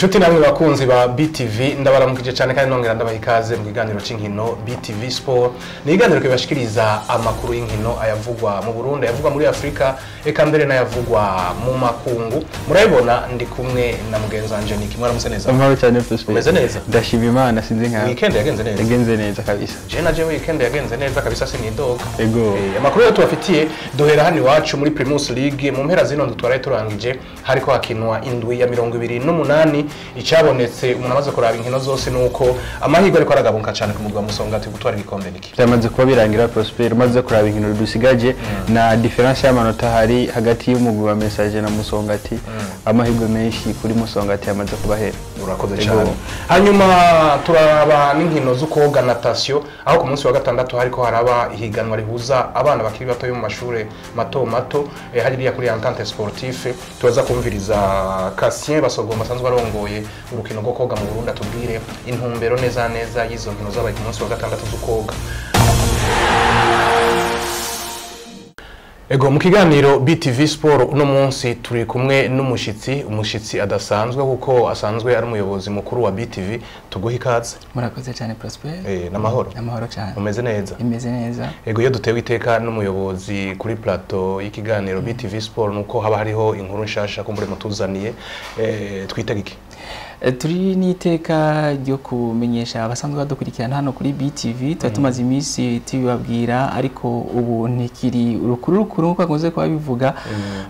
Inshuti namwe bakunzi ba BTV, ndabaramukije cyane kandi nongera ndabaha ikaze mu kiganiro c'inkino BTV Sport. Ni ikiganiro kibashikiriza amakuru y'inkino ayavugwa mu Burundi, ayavugwa muri Afrika, eka mbere n'ayavugwa mu makungu. Murabibona ndi kumwe na mugenzi wanje Nick. Mwaramutse neza? Amahoro cyane, Prosper. Umeze neza? Ndashima Imana, sinzi nkawe. Weekend yagenze neza? Yagenze neza kabisa. Je na je weekend yagenze neza kabisa, sinidoga. Ego. Amakuru yo tubafitiye, duhera hano iwacu muri Primus League. Mu mpera zino ndwi twaraye turangije hariko hakinwa indwi ya 28. Icabonetse umuntu amaze kuraba inkino zose nuko amahirwe ariko aragabuka cyane ku mugwa Musongati gutwara igikombe, niki. Byamaze kuba birangira, Prosper. Umaze kuraba inkino dusigaje na différence y'amanota hari hagati y'umugwi wa Messager na Musongati, amahirwe menshi kuri Musongati yamaze kubahera. Urakoze Ego. cyane. Hanyuma turaba n'inkino zo koga, natation, aho ku munsi wa gatandatu hariko haraba ihiganwa rihuza abana bakiri bato yo mu mashure mato mato, hariya kuri Entente Sportive. Turaza kumviriza Cassien Basogomba asanzwe arongoye urukino rwo koga mu Burundi, atubwire intumbero neza neza y'izo nkino zabaye ku munsi wa gatandatu zo koga. Ego, mu kiganiro BTV Sport uno munsi turi kumwe n'umushitsi, umushitsi adasanzwe kuko asanzwe ari umuyobozi mukuru wa BTV. Tuguha ikaze. Murakoze cyane, Prosper. N'amahoro? Amahoro cyane. Umeze neza? Imeze neza. Ego, iyo dutewe iteka n'umuyobozi kuri plateau y'ikiganiro BTV Sport nuko haba hariho inkuru nshasha kumbure mutuzaniye. Twitega iki? Turi n'iteka ryo kumenyesha abasanzwe badukurikirana hano kuri BTV. Tuba tumaze iminsi tubibabwira, ariko ubu ntikiri urukuru rukuru nk'uko bakunze kuba bivuga,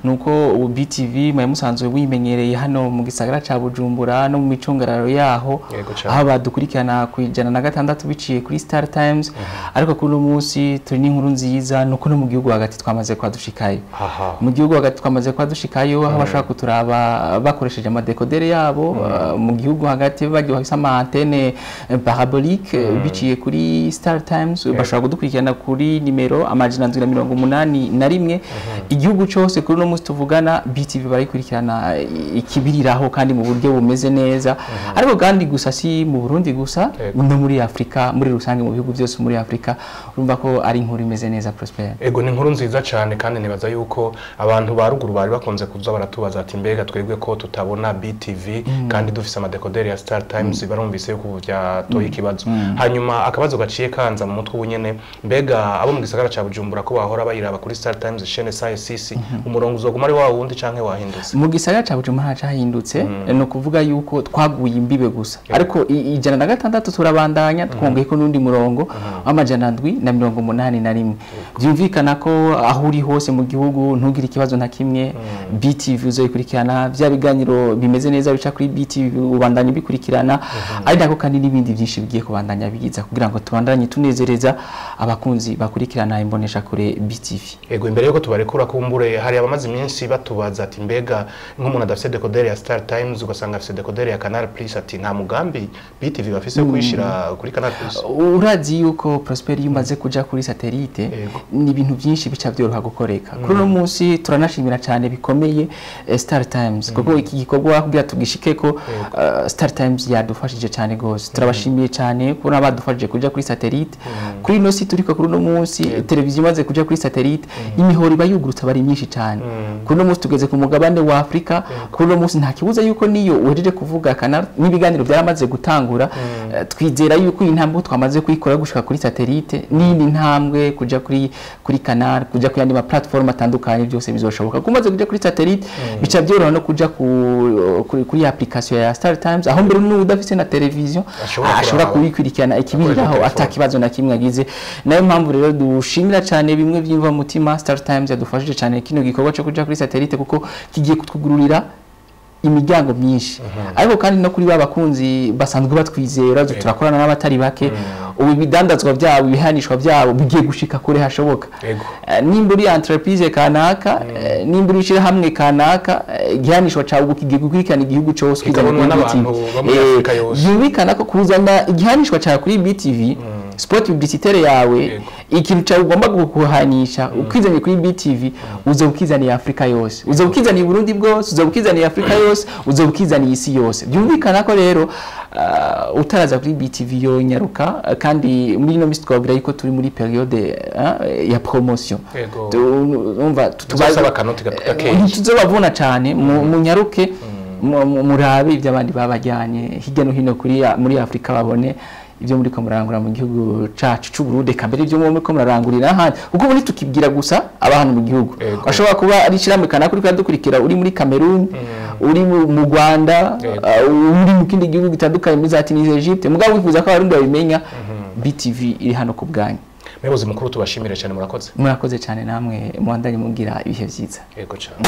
nuko ubu BTV mwari musanzwe wimenyereye hano mu gisagara ca Bujumbura no mu micungararo yaho, Yego cane. aho badukurikirana ku 106 biciye kuri Star Times, ariko kuri uno munsi turi n'inkuru nziza, nuko no mu gihugu hagati twamaze kuhadushikayo. Mu gihugu hagati twamaze kuhadushikayo, aho bashobora kuturaba bakoresheje ama décodeur yabo, mu gihugu hagati bagiye bafise ama antenne parabolique, biciye kuri Star Times bashobora kudukurikirana kuri nimero 781. Igihugu cyose kuri uno munsi tuvugana BTV barayikurikirana, ikibiriraho kandi mu buryo bumeze neza. Ariko kandi gusa si mu Burundi gusa, no muri Afrika muri rusange, mu bihugu byose muri Afrika. Urumva ko ari inkuru imeze neza, Prosper. Ego, ni inkuru nziza cyane kandi nibaza yuko abantu ba ruguru bari bakunze kuza baratubaza ati: "Mbega twebwe ko tutabona BTV kandi dufise ama décodeur ya Star Times?" Barumvise yuko ubu byatoye ikibazo. Hanyuma akabazo gaciye kanza mu mutwe ubunyene: mbega abo mu gisagara ca Bujumbura ko bahora bayiraba kuri Star Times chaîne 6, umurongo uzoguma ari wa wundi canke wahindutse? Mu gisagara ca Bujumbura ntacahindutse, ni ukuvuga yuko twaguye imbibe gusa, ariko 106 turabandanya, twongeye ko n'undi murongo w'781. Byumvikana ko aho uri hose mu gihugu ntugire ikibazo na kimwe, BTV uzoyikurikirana. Bya biganiro bimeze neza bica kuri BTV ubandanya ubikurikirana, ari nako kandi n'ibindi byinshi bigiye kubandanya bigiza kugira ngo tubandanye tunezereza abakunzi bakurikirana imboneshakure BTV. Ego, imbere yuko tubarekura, kumbure hari abamaze iminsi batubaza ati: "Mbega nk'umuntu adafise décodeur ya Star Times, ugasanga afise décodeur ya Canal Plus", ati nta mugambi BTV bafise wo kuyishira kuri Canal Plus? Urazi yuko, Prosper, iyo umaze kuja kuri satellite ni ibintu byinshi bica byoroha gukoreka. Kuri uno munsi turanashimira cyane bikomeye Star Times, kuko iki gikorwa kugira tugishikeko, Star Times yadufashije cyane gose. Turabashimiye cyane kubona badufashije kuja kuri satellite. Kuri ino si turiko kuri uno munsi, televiziyo imaze kuja kuri satellite, imihoro iba yugurutse, aba ari myinshi cyane. Kuri uno munsi tugeze ku mugabane wa Afrika. Kuri uno munsi nta kibuza yuko niyo uhejeje kuvuga Canal n'ibiganiro byaramaze gutangura. Twizera yuko iyi ntambwe twamaze kuyikora gushika kuri satellite n'indi ntambwe kuja kuri Canal, kuja ku yandi ma platform atandukanye, byose bizoshoboka. Kumaze kuja kuri satellite bica byoroha no kuja kuri application ya Star Times, aho mbere n'udafise na television ashobora ashobora kuraba. kubikurikirana ikibiriraho telefone. Ata kibazo na kimwe agize. Nayo mpamvu rero dushimira cyane bimwe byimva mutima Star Times yadufashije cyane kino gikorwa cyo kuja kuri satellite, kuko kigiye kutwugururira imiryango myinshi. Ariko kandi no kuri ba bakunzi basanzwe batwizera, turakorana n'abatari bake, ubu ibidandazwa byabo, ibihanishwa byabo bigiye gushika kure hashoboka. Nimba uri entreprise kanaka, nimba uri ishyirahamwe kanaka, igihanishwa cyawe ubu kigiye gukurikirana igihugu cyose ukizana Kikabonwa kuri n'abantu BTV. bo muri Afrika yose. Byumvikana ko kuzana igihanishwa cyawe kuri BTV, spot publicitaire yawe, ikintu cyawe ugomba guhanisha ukizanye kuri BTV, uza ukizaniye Afrika yose, uza ukizaniye Burundi bwose, uza ukizaniye Afrika yose, uza ukizaniye isi yose. Byumvikana ko rero utaraza kuri BTV yo nyaruka, kandi muri ino minsi twabwira yuko turi muri période ya promotion. Umva Tuzosaba akanoti gakeya. Ntituzobavuna cyane, munyaruke. Murabe ibyo abandi babajyanye hirya no hino kuri muri Afrika, babone ibyo muri ko murarangura mu gihugu cacu c'u Burundi, eka mbere ibyo muri ko murarangurira ahandi, kuko ubu ntitukibwira gusa abantu mu gihugu. Ashobora kuba ari ishyirahamwe kanaka uriko uradukurikira uri muri Cameroon, uri mu Rwanda, uri mu kindi gihugu gitandukanye, muri za Tunisie, Egypte, mugabo wifuza ko Abarundi babimenya, BTV iri hano ku bwanyu. Muyobozi mukuru, tubashimire cyane, murakoze. Murakoze cyane namwe, muhandanye mugira ibihe byiza. Yego cyane.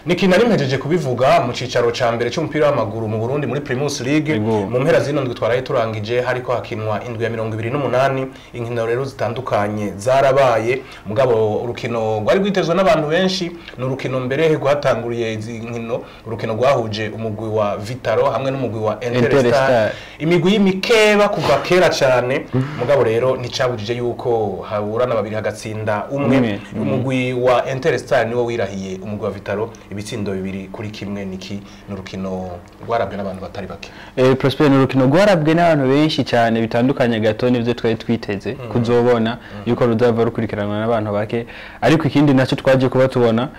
Niki nari mpejeje kubivuga mu cicaro ca mbere cy'umupira w'amaguru mu Burundi, muri Primus League. Mu mpera zino ndwi twaraye turangije hariko hakinwa indwi ya 28. Inkino rero zitandukanye zarabaye, mugabo urukino rwari rwitezwe n'abantu benshi ni urukino mbere rwatanguriye izi nkino, urukino rwahuje umugwi wa Vitaro hamwe n'umugwi wa Interstar, Interstar. Imigwi y'imikeba kuva kera cyane. Mugabo rero nticabujije yuko haburana babiri hagatsinda umwe. Umwe. Umugwi wa Interstar niwo wirahiye umugwi wa Vitaro ibitsindo 2-1. Niki n'urukino rwarabwe n'abantu batari bake. Prosper, ni urukino rwarabwe n'abantu benshi cyane, bitandukanye gato n'ibyo twari twiteze kuzobona yuko ruzava rukurikiranwa n'abantu bake. Ariko ikindi nacyo twaje kuba tubona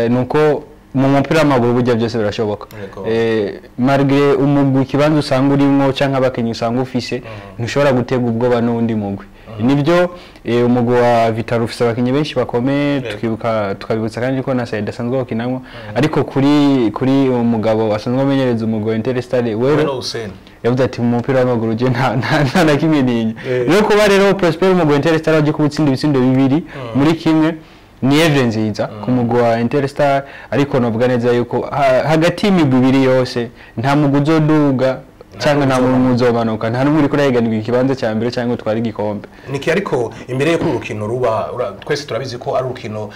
ni uko mu mupira w'amaguru burya byose birashoboka. Malgré umugwi ikibanza usanga urimwo canke abakinyi usanga ufise, ntushobora guterwa ubwoba n'uwundi mugwi. Nibyo, umugwi wa Vitaro ufise abakinyi benshi bakomeye, tukibuka tukabibutsa kandi ko na Said asanzwe bakinamwo, ariko kuri umugabo asanzwe amenyereza umugwi wa Interstar, Wero Wero Hussein, yavuze ati mu mupira w'amaguru je nta na kimwe ntinya. Rero kuba rero Prosper, umugwi wa Interstar waje kuwutsinda ibitsindo 2-1, ni evre nziza ku mugwi wa Interstar. Ariko novuga neza yuko hagati y'imigwi ibiri yose nta mugwi uzoduga cyangwa nta muntu uzomanuka, nta n'umwe uriko urahiganirwa ikibanza cya mbere cyangwa utwara igikombe. Niki, ariko imbere y'uko urukino ruba, twese turabizi ko ari urukino,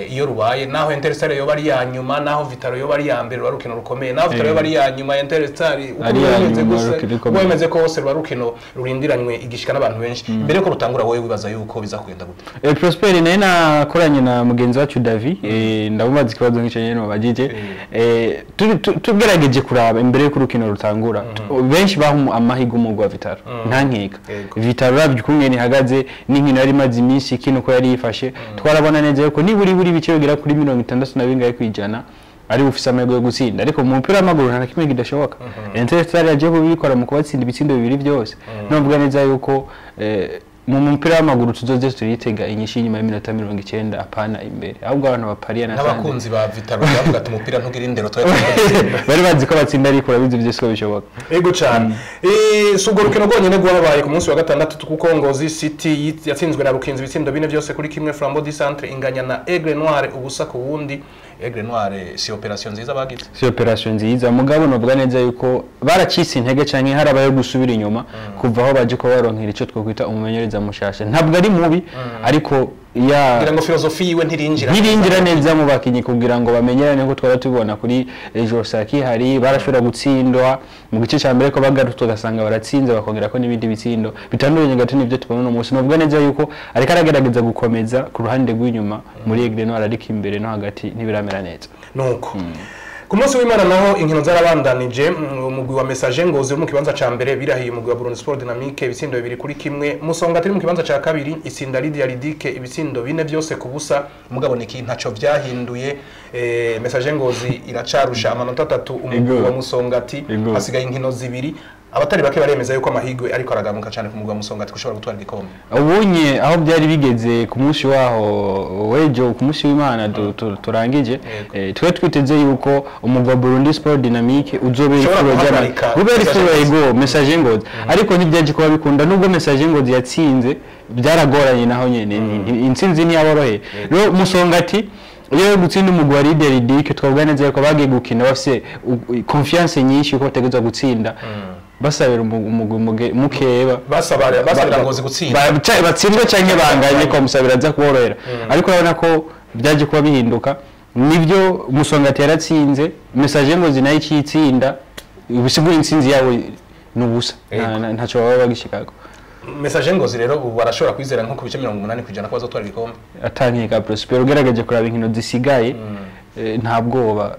iyo rubaye, naho Interstar yoba ari ya nyuma, naho Vitaro yoba ari ya mbere, ruba ari urukino rukomeye. Naho Vitaro yoba ari ya nyuma, Interstar uko Ari iya bimeze nyuma, gusa, urukino uko rukomeye. bimeze kose ruba ari urukino rurindiranywe igishika n'abantu benshi. Imbere y'uko rutangura, wowe wibaza yuko biza kugenda gute? Prosper, naye nakoranye na mugenzi wacu Davi, ndamubaza ikibazo nk'icyo nyene mubajije. Tugerageje kuraba imbere y'uko urukino rutangura, benshi baha amahirwe umugwi wa Vitaro, nta nkeka. Vitaro uravye ukungene ihagaze n'inkino yari imaze iminsi ikina, uko yari yifashe, twarabona neza yuko niburi buri ibice bigera kuri 60 na bingahe kw'ijana ari bufise amahirwe yo gutsinda. Ariko mu mupira w'amaguru nta na kimwe kidashoboka. Interstar yaje kubikora mu kubatsinda ibitsindo bibiri byose. Novuga neza yuko mu mupira w'amaguru tuzoze turitega inyishu inyuma y'iminota 90, apana imbere. Ahubwo abantu bapariya nasanze N'abakunzi ba Vitaro bavuga ati umupira ntugira indero, twari bari bazi ko batsinda, ariko urabizi byose ko bishoboka. Ego cyane. Si urwo rukino rwonyine rwabaye ku munsi wa gatandatu, kuko Ngozi City yatsinzwe na Rukinzo ibitsindo 4-1. Flambeau du Centre inganya na Aigle Noire 0-0. Aigle Noire si opération nziza bagize. Si opération nziza, mugabo novuga neza yuko baracitse intege canke harabayo gusubira inyuma kuva aho baje kuba baronkera ico twokwita umumenyereza mushasha. Ntabwo ari mubi, ariko ya Kugira ngo philosophie yiwe ntirinjira ntirinjira neza mu bakinyi kugira ngo bamenyerane. Nkuko twara tubibona kuri Josaki, hari barashobora gutsindwa mu gice cya mbere ko bagarutse ugasanga baratsinze, bakongera ko n'ibindi bitsindo bitandukanye gato n'ibyo tubona uno munsi. Novuga neza yuko ariko aragerageza gukomeza ku ruhande rw'inyuma muri Aigle Noire, ariko imbere no hagati ntibiramera neza. Nuko ku munsi w'Imana naho inkino zarabandanije. Umugwi wa Messager Ngozi uri mu kibanza ca mbere birahiye umugwi wa Burundi Sport Dynamique ibitsindo 2-1. Musonga turi mu kibanza ca kabiri itsinda Lydia Lidike ibitsindo 4-0. Mugabo niki ntaco vyahinduye, Messager Ngozi iracarusha amanota 3 umugwi Ego. wa Musongati. Ego. Hasigaye inkino zibiri. Abatari bake baremeza yuko amahigwe ariko aragamuka cyane ku mugwi wa Musongati kushobora gutwara igikombe. Ubunye aho byari bigeze ku munsi waho w'ejo, ku munsi w'Imana turangije, twe twiteze yuko umugwi wa Burundi Sport Dynamique uzobera Ushobora ifuro ry'ama guhagarika ubera ifuro Messager ego Messager Ngozi, ariko ntibyaje kuba bikunda. Nubwo Messager Ngozi yatsinze, byaragoranye naho nyene, intsinzi ntiyaboroheye. Rero Musongati iyo gutsinda umugwi wa Lydia Ludic, twavuga neza yuko bagiye gukina bafise confiance nyinshi yuko bategerezwa gutsinda, basabira umugwi mukeba Basabira Ngozi gutsinda. Batsindwe canke banganye ko musabira aza kuborohera. Ariko urabona ko byaje kuba bihinduka. Nibyo, Musongati yaratsinze, Messager Ngozi nayo ikitsinda, bisigura intsinzi yabo ni ubusa. Ntaco baba bagishikako. Messager Ngozi rero ubu barashobora kwizera nko ku bice 80% ko bazotwara igikombe. Atankeka, Prosper, ugerageje kuraba inkino zisigaye, nta bwoba,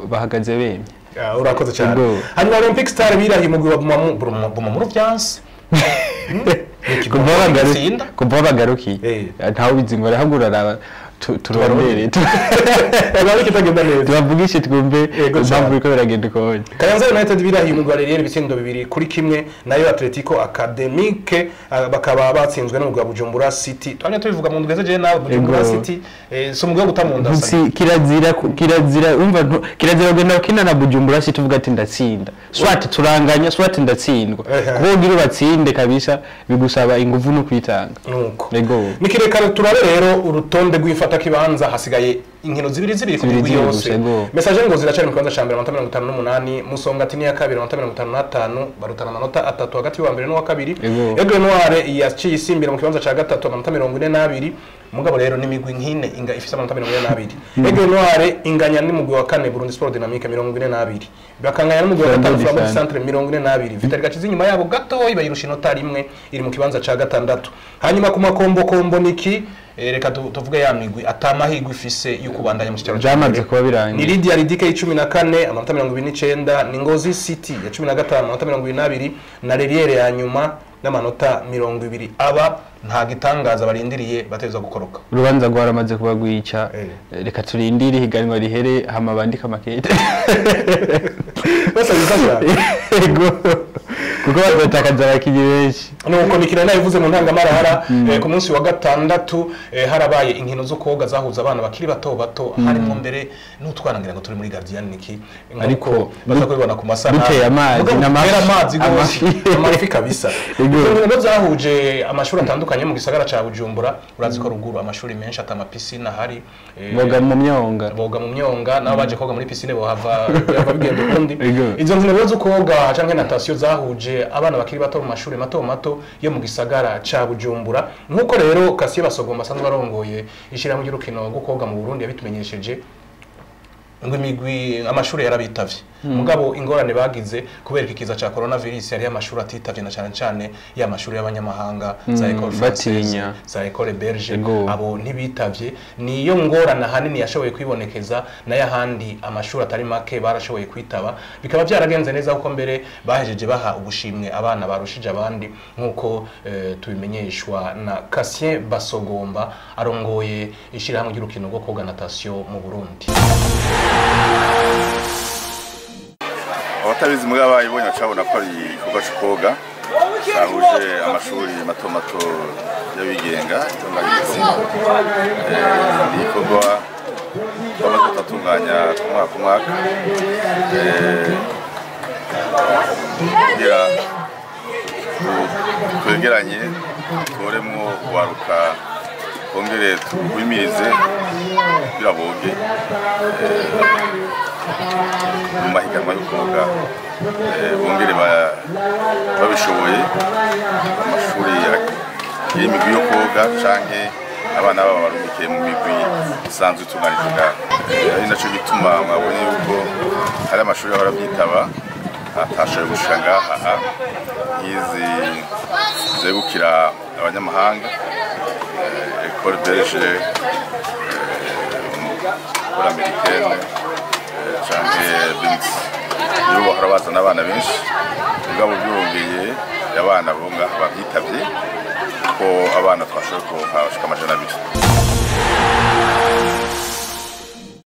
bahagaze bemye. Ah, urakoze cyane. Ego. Hanyuma Olympic Star birahiye umugwi wa Bumamuru vyanse. Kuva Tsinda. bagarukiye, ntawe ubizi ngo arahagura araba. Turondere turabe kitagenda neza, tubavugishe twumve impamvu biriko biragenda uko. Kayanza United birahindurwa rero ibitsindo 2-1 nayo Atletico Academique bakaba batsinzwe n'umugwi wa Bujumbura City. Twanye tubivuga mu ndweze je nawe Bujumbura City si umugwi wo guta mu nda. Kirazira kirazira umva kirazira kugenda ukina na Bujumbura City uvuga ati ndatsinda, swat turanganya, swat ndatsindwa, kuko ugira ubatsinde kabisa bigusaba inguvu no kwitanga. Nuko nikireka turabe rero urutonde rw'ifata kibanza, hasigaye inkino zibiri ku migwi yose. Message ngo ziracari mu kibanza ca mbere amanota 58, Musonga ati ni ya kabiri amanota 55, barutana amanota 3 hagati y'uwa mbere n'uwa kabiri. Aigle Noir yaciye isimbira mu kibanza ca gatatu amanota 42, mugabo rero n'imigwi nkine inga ifise amanota 42. Aigle Noir inganya n'umugwi wa kane Burundi Sport Dynamique 42, bakanganya n'umugwi wa gatanu Flambeau Centre 42. Vitali gacize inyuma yabo gato bayirusha inota rimwe iri mu kibanza ca gatandatu. Hanyuma ku makombo kombo niki reka tuvuge ya migwi atamahirwe ifise y'ukubandanya mu cyicaro byamaze kuba birangiye. Ni Lydia Ridike 14 amanota 29, ni Ngozi City ya 15 amanota 22 na Reriere ya nyuma n'amanota 20. Aba nta gitangaza barindiriye bateza gukoroka. Urubanza rwaramaze kuba gwica, reka turindire higanwa rihere hama bandika makete. Basa bizasha. Ego. Kuko batakaza abakinyi benshi. Nuko mikino nayivuze mu ntangamarahara ku munsi wa gatandatu harabaye inkino zo koga zahuza abana bakiri bato bato, harimo mbere n'utwana ngira ngo turi muri Guardian niki, ariko baza kubibona ku masana biteye amazi n'amazi gose amafi kabisa. Inkino zahuje amashuri atandukanye mu gisagara ca Bujumbura. Urazi ko ruguru amashuri menshi atama piscine ahari, boga mu myonga, boga mu myonga nabo baje koga muri piscine bohava bigenda ukundi. Izo nkino zo koga canke natation zahuje abana bakiri bato mu mashuri mato mato yo mu gisagara ca Bujumbura. Nkuko rero Kasiye Basogomba asanzwe arongoye ishirahamwe ry'urukino rwo koga mu Burundi yabitumenyesheje ngo imigwi amashuri yarabitavye, mugabo ingorane bagize kubera ikiza ca coronavirus yari amashuri atitavye na cyane cyane ya mashuri y'abanyamahanga za École Française za École Belge, abo ntibitavye. Niyo ngorane hanini yashoboye kwibonekeza, nayo ahandi amashuri atari make barashoboye kwitaba, bikaba byaragenze neza kuko mbere bahejeje baha ubushimwe abana barushije abandi, nkuko tubimenyeshwa na Cassien Basogomba arongoye ishirahamwe ry'urukino rwo koga natation mu Burundi. Abatabizi mugabo bayibonye bacabona ko ari igikorwa cyo koga cyahuje amashuri mato mato y'abigenga. Ni igikorwa twamaze gutunganya ku mwaka ku mwaka kugira twegeranye dutoremwo kubaruka twongere tugwimirize kugira boge mu mahiganwa yo koga, bongere babishoboye amashuri y'imigwi yo koga canke abana baba baruhukiye mu migwi isanzwe itunganijwe ngaho. Ari naco gituma mwabonye yuko hari amashuri ahora avyitaba atashoboye gushika ngaha, nk'izi zegukira abanyamahanga École Belge, École Américaine canke Binks, nibo bahora bazana abana benshi. Mugabo byongeye abana bo ngaha bavyitavye ko abana twashoboye kuronka bashika 200.